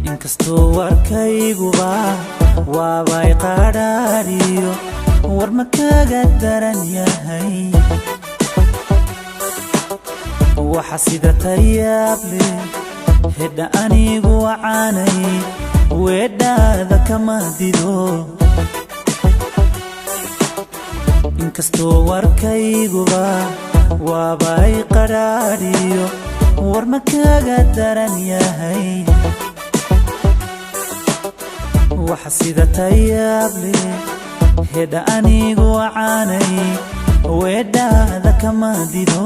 Inkastoo warkayguba waabay qadhaadhiyo, war ma kaga daran yahay? Waxa sida tayaab leh hedha anigu wacaanay, weedhaada kama dido. Inkastoo warkayguba waabay qadhaadhiyo, war ma kaga daran yahay? Waxa sida tayaab leh hedha anigu wacaanay, weedhaada kama dido.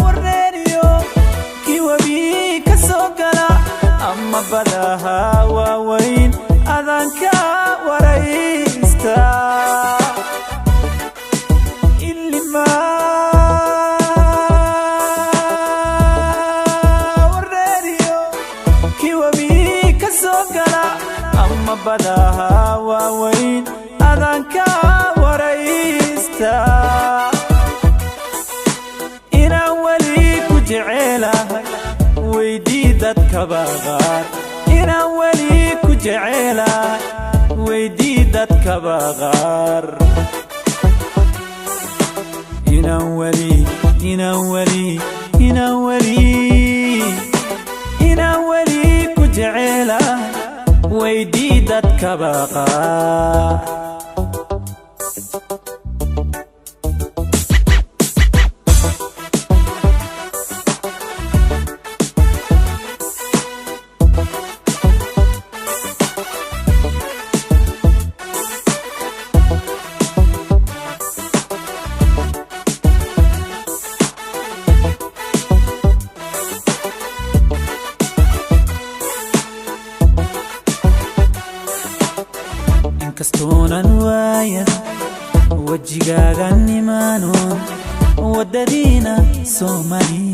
Wareeriyo kii webi ka soo gala ama badaha waaweyn, adanka waraysta. Ilima wareeriyo kii webi ka soo gala ama badaha waaweyn, adanka waraysta. Inaan weli ku jecelahay weydii dadkaba qaar, inaan weli ku jecelahay weydii dadkaba qaar. Inaan weli, inaan weli, inaan weli, inaan weli ku jecelahay weydii dadkaba qaar. Inkastoonan waaya wejigaagan imaanoon waddadiina soo mari,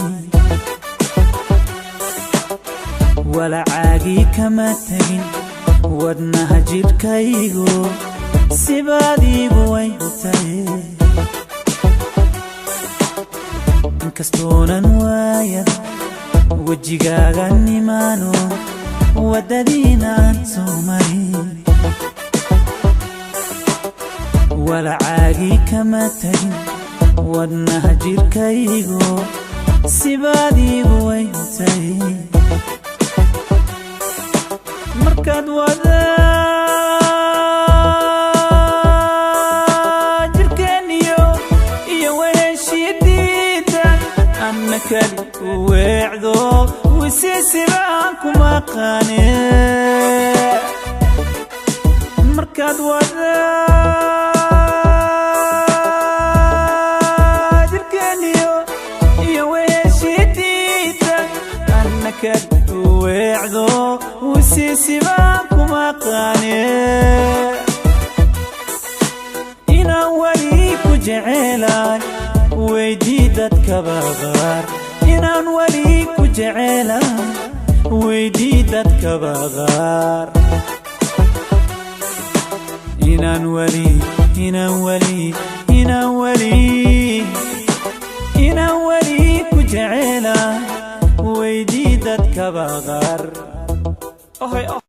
walacaagii kama tegin wadnaha jidhkaygu, sibaadiigu wayntaye. Inkastoonan waaya wejigaagan imaanoon waddadiinaan soo mari, walacaagii kama tegin wadnaha jidhkaygu, sibaadiigu wayntay. Markaad wada jirkeeniyo iyo weheshidiida anna kali u weecdo, wisiisibaan kuma qane. Markaad wada jirkeeniyo iyo weheshidiida anna kali u weecdo, wisiisibaan kuma qane. Inaan weli ku jecelahay weydii dadkaba qaar, inaan weli ku jecelahay weydii dadkaba qaar. Inaan weli, inaan weli, inaan weli, inaan weli ku jecelahay weydii dadkaba qaar.